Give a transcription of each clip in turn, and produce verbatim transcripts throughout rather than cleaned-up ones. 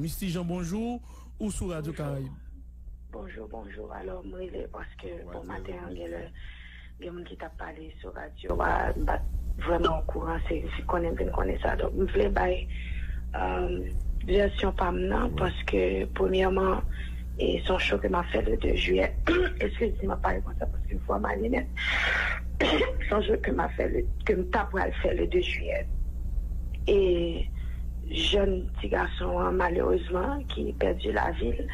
Misty Jean, bonjou. Ou sou Radyo Karayib. Bonjou, bonjou. Alò, m rele paske, bon, maten an, gen lè, gen moun ki t ap pale sou radyo a, m pa t vrèman okouran, se, se konnen m vin konnen sa. Donk, m vle bay, um, vèsyon pa m nan, paske, premyèman, e se yon show ke m ap fè le de jiyè. Eskize m, m ap pale konsa paske vwa m ale nèt. Se yon show ke m ap fè, le, ke m ta pral fè le de jiyè. E jèn ti gason an, malerezman, ki pèdi lavi l,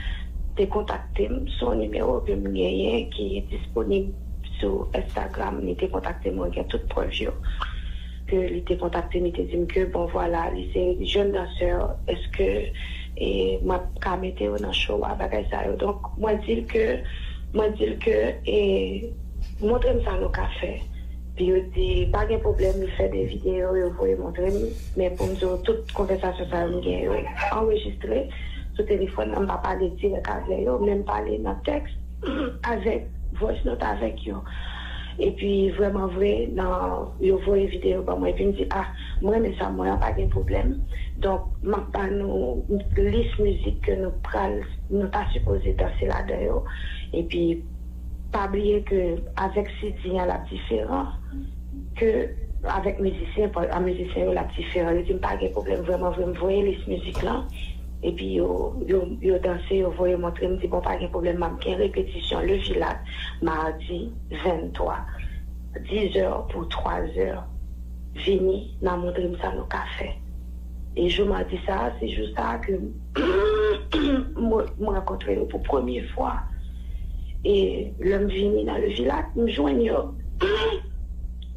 te kontakte m sou yon nimewo ke m genyen ki disponib sou Instagram. Li te kontakte m, mwen gen tout prèv yo, ke li te kontakte m, li te di m ke, bon, vwala, li se jèn dansè, èske, e, m ap ka mete yo nan show a, bagay sa yo. Donk, mwen di l ke, mwen di l ke, e, montre m sa nou ka fè. Pi yo di, pa gen pwoblèm, li fè de videyo, yo voye montre m. Men pou m di w, tout konvèsasyon sa yo m gen yo anrejistre sou telefòn nan, m pa pale dirèk avè yo, men m pale nan tèks avèk voice note avèk yo. Epi vrèman vre, nan, yo voye videyo ban mwen, epi m di, ah, m renmen sa, mwen an pa gen pwoblèm. Donk, m ap ba nou lis mizik ke nou pral, nou ta sipoze danse ladan yo. Epi, pa bliye ke avèk C D an, l ap diferan ke avèk mizisyen, pa- a mizisyen yo, l ap diferan. Yo di m pa gen pwoblèm, vrèman vre, m voye lis mizik lan. Epi yo, yo, yo danse, yo voye montre m, di, bon, pa gen pwoblèm, m ap gen repetisyon Le Vilat, madi venntwa, dizè pou twazè. Vini, n a montre m sa nou ka fè. E jou madi sa a, se jou sa a ke m, m rankontre yo pou premye fwa. E lè m vini nan Le Vilat, m jwenn yo,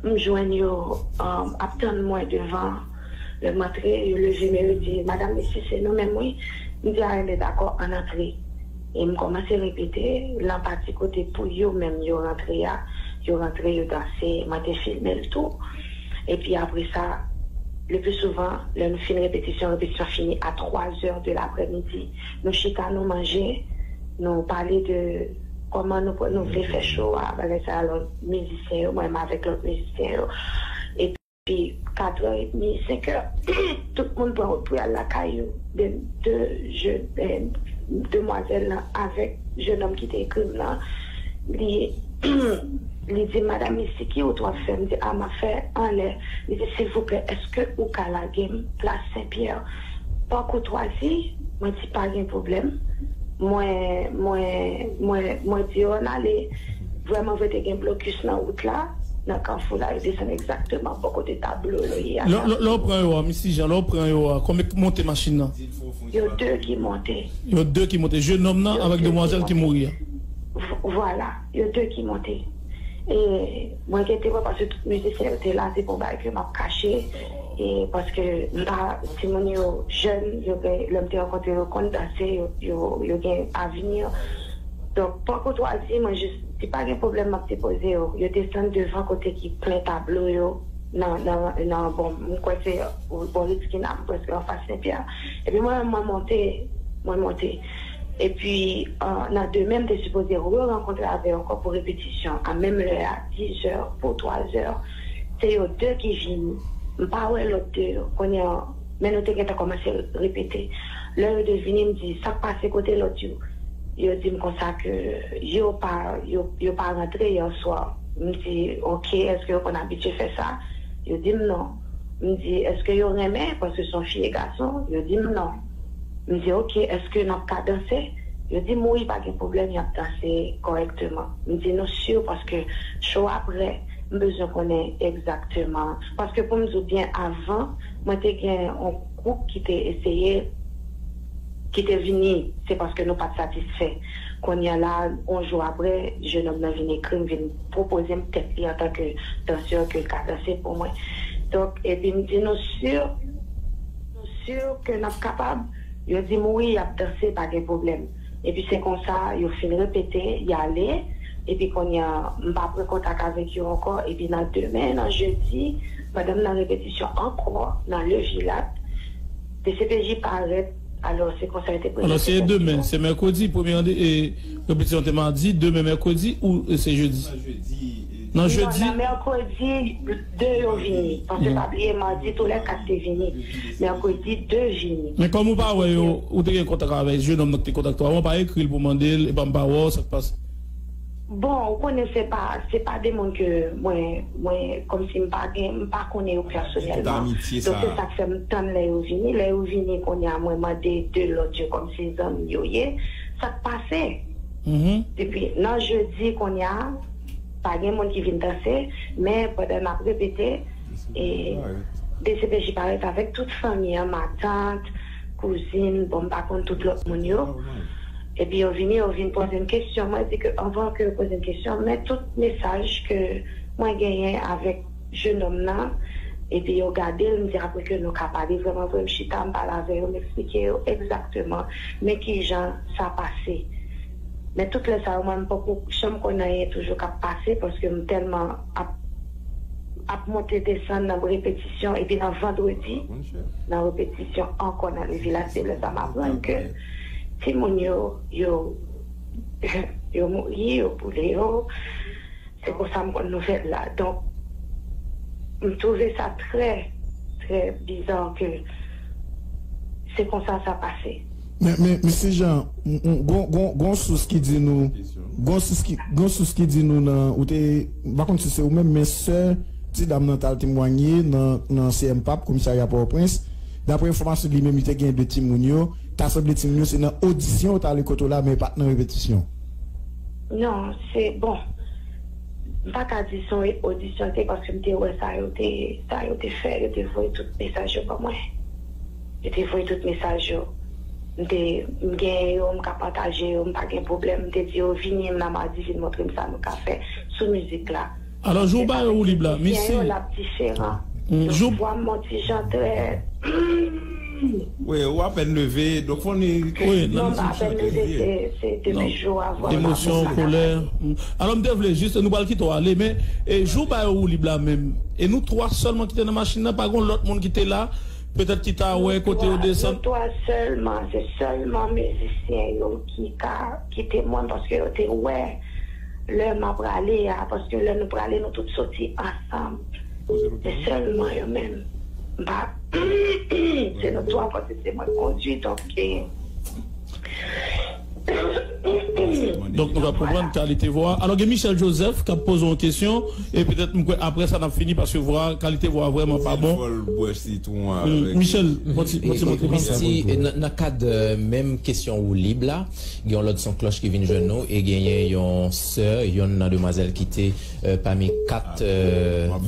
m jwenn yo, um, ap tann mwen devan. Lè m antre, yo leve men yo di, Madam Misty, se nou menm, wi. M di, a, enben, dakò, ann antre. E m kòmanse repete, lan pati kote pou yo menm yo rantre a, yo rantre, yo danse, mwen te filme l tou. Epi apre sa, le pli souvan, lè nou fin repetisyon, repetisyon fini a twa zè de laprèmidi. Nou chita, nou manje, nou pale de kòman nou, pran- nou vle fè show a, bagay sa, lòt mizisyen yo, mwen menm avèk lòt mizisyen yo. Epi, kat è edmi, senk è, tout moun pran wout pou y al lakay yo. De, de, je, eh, demwazèl lan avèk jennonm ki te ekri m nan, li, li di, Madam Misty, ki wout w ap fè? M di, a, m ap fè anlè. Li di, silvouplè, èske ou ka lage m plas Senpyè? Pa koutwazi, mwen di, pa gen pwoblèm. Mwen, mwen, mwen, mwen di yo ann ale. Vrèman vre, te gen blokis nan wout la, nan kafou la, yo desann egzakteman bò kote tablo yo ye a. Lè lè- lè w pran yo a, Misty Jean, lè w pran yo a, konbyen k monte machin nan? Yo de ki monte. Yo de ki monte. Jennonm nan avèk demwazèl ki mouri a. V- Vwala, yo de ki monte. E mwen gen temwen paske tout mizisyen yo te la, se pa yon bagay ke m ap kache. E paske m pa, timoun yo jèn, yo gen, lè m te rankontre yo, konn danse, yo, yo, yo gen avni. Donk, pa koutwazi, mwen jis di, pa gen pwoblèm, m ap depoze yo. Yo desann devan kote ki plen tablo yo, nan, nan, nan, bon, m kwè se bò Ritz Kina, m prèske anfas Senpyè. Epi mwen menm, mwen monte, mwen monte. Epi, euh, nan demen, m te sipoze re-rankontre avè yo ankò pou repetisyon, a menm lè a, dizè pou twazè. Se yo de ki vini. M pa wè lòt de yo. Kounye a, men nou te gentan kòmanse repete. Lè yo de vini, m di, sa k pase, kote lòt yo? Yo di m konsa ke yo pa, yo, yo pa rantre yè swa. M di, oke, èske yo konn abitye fè sa? Yo di m non. M di, èske yo renmen? Paske se yon fi e gason. Yo di m non. M di, oke, èske n ap ka danse? Yo di m wi, pa gen pwoblèm, y ap danse kòrèkteman. M di nou si paske cho a prè, m bezwen konnen egzakteman. Paske pou m di w byen, avan, mwen te gen yon gwoup ki te eseye, ki te vini, se paske nou pa t satisfè. Kounye a la, yon jou apre, jennonm nan vin ekri m, vin pwopoze m tèt li antanke dansè ke l ka danse pou mwen. Donk, epi m di nou si, nou si ke n ap kapab? Yo di m wi, y ap danse, pa gen pwoblèm. Epi se konsa, yo fin repete, y ale. Epi kounye a, m pa pran kontak avèk yo ankò. Epi nan demen, nan jedi, pandan m nan repetisyon ankò, nan Le Vilat, D C P J parèt Alò, se konsa yo te prevwa. Alò, se demen, se mèkredi, premye rande, e, repetisyon te madi, demen mèkredi ou, e, se jedi? Nan jedi? Non, nan mèkredi, de yo vini. Paske pa bliye, madi, tou lè kat te vini. Mèkredi, de vini. Men kòm ou pa wè yo, ou te gen kontak avèk jennonm nan ki te kontakte w avan, ou pa ekri l pou mande l, epa m pa wè w, sa k pase? Bon, ou konnen se pa, se pa de moun ke mwen, mwen, kòmsi m pa gen, m pa konnen yo pèsonèlman. Donk, se sa k fè m tann lè yo vini. Lè yo vini, kounye a, mwen mande de lòt yo kòmsi zanmi yo ye. Sa k pase? Depi nan jedi, kounye a, pa gen moun ki vin danse, men pandan n ap repete, e D C P J parèt avèk tout fanmi an, matant, kouzin, bon, m pa konn tout lòt moun yo. Epi yo vini, yo vin poze m kesyon. Mwen di ke anvan ke yo poze m kesyon, men tout mesaj ke mwen genyen avèk jennonm nan, epi yo gade l, m di apre ke nou ka pale vrèman vre, m chita, m pale avè yo, m eksplike yo egzakteman men kijan sa pase. Men tout lè sa yo, mwen, m poko janm konn anyen toujou k ap pase, paske m tèlman ap, ap monte desann nan repetisyon, epi nan vandredi, nan repetisyon ankò nan le vilaj, se lè sa m aprann ke timoun yo, yo, yo mouri, yo boule yo. Se konsa m konn nouvèl la. Donk, m twouve sa trè, trè biza ke se konsa sa pase. Men, men, mesye Jean, m, m, gon, gon, gon sous ki di nou, gon sous ki, gon sous ki di nou nan, ou te, m pa konn si se ou menm, men sè ti dam nan t al temwanye nan, nan C M pap, komisarya Pòtoprens. Daprè enfòmasyon li menm, li te gen de timoun yo, ta sanble timoun yo se nan odisyon yo t ale kote w la, men pa t nan repetisyon. Non, se, bon, m pa ka di se yon odisyon te, paske m te wè sa yo te, sa yo te fè, yo te voye tout mesaj yo ban mwen. Yo te voye tout mesaj yo. M te, m genyen yo, m ka pataje yo, m pa gen pwoblèm. M te di yo, vini m nan madi, vin montre m sa nou ka fè sou mizik la. Alò, jou w ba yo woulib la, mizisyen yo, l ap diferan. Jou vwa m yon ti jan trè. Wi, ou apèn leve, donk fò ni. Wi, non, m apèn leve, se, se depi jou a vwa m. Emosyon, kolè. Alò, m te vle jis, nou pral kite w ale, men, e, jou w ba yo woulib la menm, e nou twa sèlman ki te nan machin nan, pa gen lòt moun ki te la, petèt ki ta wè kote yo desann. Nou twa sèlman, se sèlman mizisyen yo ki ka kite mwen, paske yo te wè lè m ap prale a, paske lè nou prale, nou tout soti ansanm. Se sèlman yo menm. M pa, se nou twa, paske se mwen k kondui, donk, e, Donk, nou ka konprann kalite vwa. Alò, gen Michel Joseph k ap poze yon kesyon, e petèt, m kwè, apre sa, n ap fini, paske vwa, kalite vwa vrèman pa bon. Michel, bon ti, bon ti, bon ti. Misty, nan, nan kad, e, menm kesyon woulib la, gen yon lòt son klòch ki vin jwenn nou, e genyen yon sè, yonn nan demwazèl ki te, e, pami kat, e,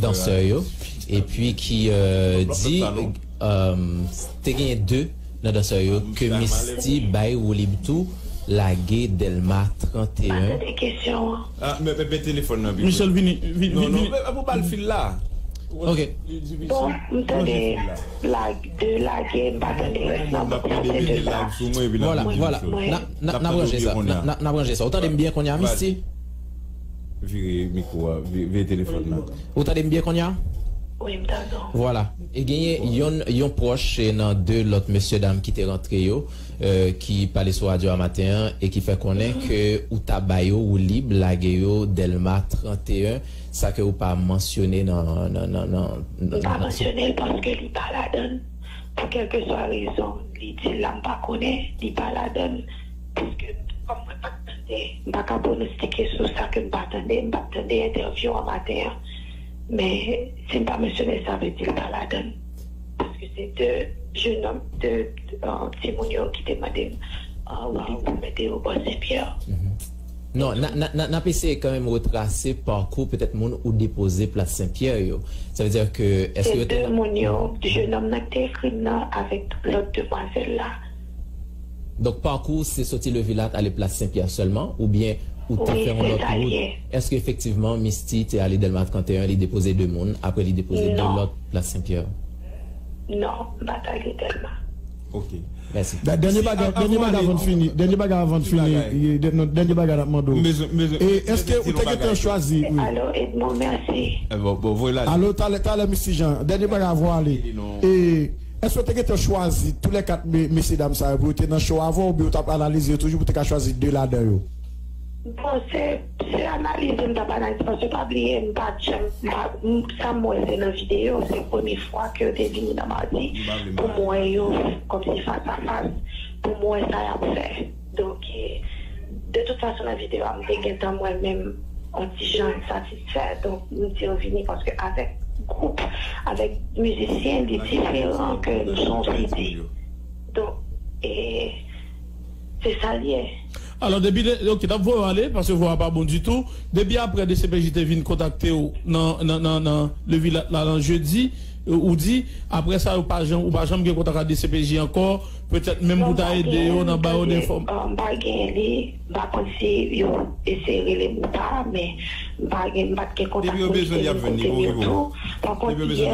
dansè yo, epi ki, e, di, e, te genyen de nan dansè yo ke Misty bay woulib tou, lage Dèlma trannteyen. M pa tande kesyon an. Ah, men, men, men telefòn nan pi pre. Michel, vini, vini, non, non, vini. Men, men, pou ba l fil la. Ok. Bon, m tande la, de lage, m pa tande rès nan, bon, sa se de la. Vwala, vwala. N a, n a, n a ranje sa. N a, n a, n a ranje sa. Ou tande m byen kounye a, Misty? Vire mikwo a, vi-, vire telefòn nan. Ou tande m byen kounye a? Wi, m tande w. Vwala. E genyen yon, yon pwòch, e, nan de lòt mesye dam ki te rantre yo, e, ki pale sou radyo a maten an e ki fè konnen ke ou ta ba yo woulib, lage yo Dèlma trannteyen, sa ke ou pa mansyone nan, nan, nan, nan, nan, nan. M pa mansyone l paske li pa ladan l. Pou kèlkeswa rezon li di l la, m pa konnen, li pa ladan l. Paske, kòm mwen pa t tande, m pa ka pwonostike sou sa ke m pa tande, m pa t tande entèvyou an maten an. Men, si m pa mansyone l, sa vle di l pa ladan l. Paske se de jennonm, de, de, euh, timoun yo ki te mande m, euh, woulib pou mete yo bò Senpyè. Non, n a, n a, n a, n ap eseye kanmenm retrase pakou petèt moun ou depoze Plas Senpyè yo. Sa vle di ke, èske yo te... Se de moun yo, jennonm nan ki te ekri m nan avèk lòt demwazèl la. Donk, pakou se soti Levilat ale Plas Senpyè sèlman, oubyen ou te fè yon lòt wout? Wi, se sa l ye. Èske efektivman Misty te ale Dèlma trannteyen, li depoze de moun, apre li depoze de lòt Plas Senpyè? Non, m pa t ale Dèlma. Ok. Mèsi. Dènye bagay, dènye bagay avan n fini, dènye bagay avan n fini, dènye bagay n ap mande w. E èske ou te gentan chwazi, wi. Alo, Edmond, mèsi. Alo, talè, talè, Misty Jean, dènye bagay avan w ale. E Èske w te gentan chwazi tou lè kat me- mesye dam sa yo pou yo te nan show avè w, oubyen w t ap analize yo toujou pou w te ka chwazi de ladan yo? Bon, se se analize m t ap analize, paske pa bliye, m pa t janm, m pa, m- sa m wè se nan videyo, se premye fwa ke yo te vini nan Madi pou m wè yo kòmsi fas a fas, pou m wè sa y ap fè. Donk, e, de tout fason, nan videyo a, m te gentan mwen menm yon ti jan satisfè. Donk, m di yo vini paske avèk gwoup, avèk mizisyen, li diferan ke nou se yon sidi. Donk, e, se sa l ye. Alò, depi, de- ok, n ap voye w ale, paske vwa a pa bon ditou. Depi apre D C P J te vin kontakte w nan, nan, nan, nan Levilat la, nan jedi, ou di, apre sa, ou pa janm, ou pa janm gen kontak ak D C P J ankò, petèt menm pou ta ede yo nan ba yo de enfòm. Non, m pa gen, m pa gen li, m pa konn si yo eseye rele m ou pa, men m pa gen, m pa t gen kontak moun ki te vin kote m yo tou. Pa kont, yè,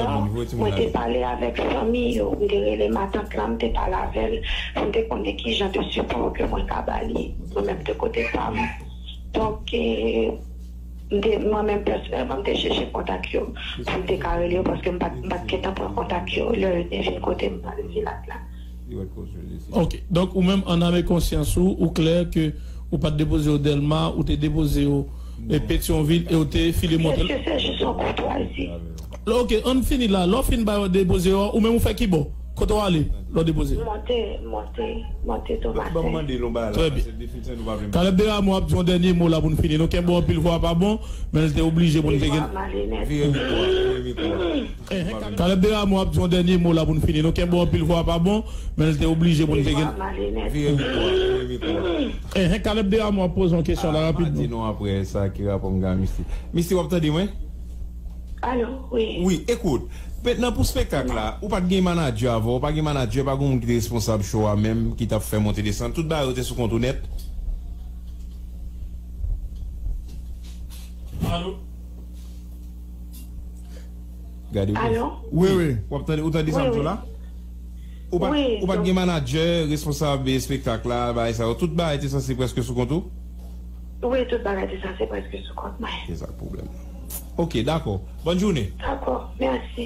mwen te pale avèk fanmi yo, m te rele matant lan, m te pale avè l, pou m te konnen ki jan de sipò ke mwen ka ba li, mwen menm de kote pa m. Donk, e, m te, mwen menm pèsonèlman, m te chèche kontak yo, pou m te ka rele yo, paske m pa t, m pa t gentan pran kontak yo, lè yo te vin kote m nan Levilat la. Ok, donk ou menm, an ame konsyans ou, ou klè ke ou pa t depoze yo Dèlma, ou te depoze yo, e, Petyonvil, e ou te file monte. Èske se jis yon koutwazi? Ok, ann fini la. Lè w fin ba yo depoze yo, ou menm ou fè ki bò? Kote w ale lè w depoze? Monte, monte, monte Tomasen. Trè byen. Kalèb Desrameaux ap di yon dènye mo la pou n fini. Nou kenbe w anpil, vwa a pa bon, men l te oblije pou n te gen. Vire mikwo a, vire mikwo a. Enhen, Kalèb Desrameaux ap di yon dènye mo la pou n fini. Nou kenbe w anpil, vwa a pa bon, men l te oblije pou n te gen. Vire mikwo a, vire mikwo a. Enhen, Kalèb Desrameaux ap poze yon kesyon la rapidman. Di non apre sa ki rapò m gen a Misty. Misty, w ap tande mwen? Alo, wi. Wi, ekout, mentnan pou spektak la, ou pa t gen manadjè avè w, pa gen manadjè, pa gen moun ki te responsab show a menm, ki t ap fè monte desann. Tout bagay yo te sou kont ou nèt? Alo? Gade, wi. Wi, wi. W ap tande, ou tande sa m di w la? Ou pa, ou pa t gen manadjè, responsab espektak la, bagay sa yo. Tout bagay te sanse prèske sou kont ou? Wi, tout bagay te sanse prèske sou kont mwen. Se sa k pwoblèm. Ok, dakò. Bòn jounen. Dakò, mèsi.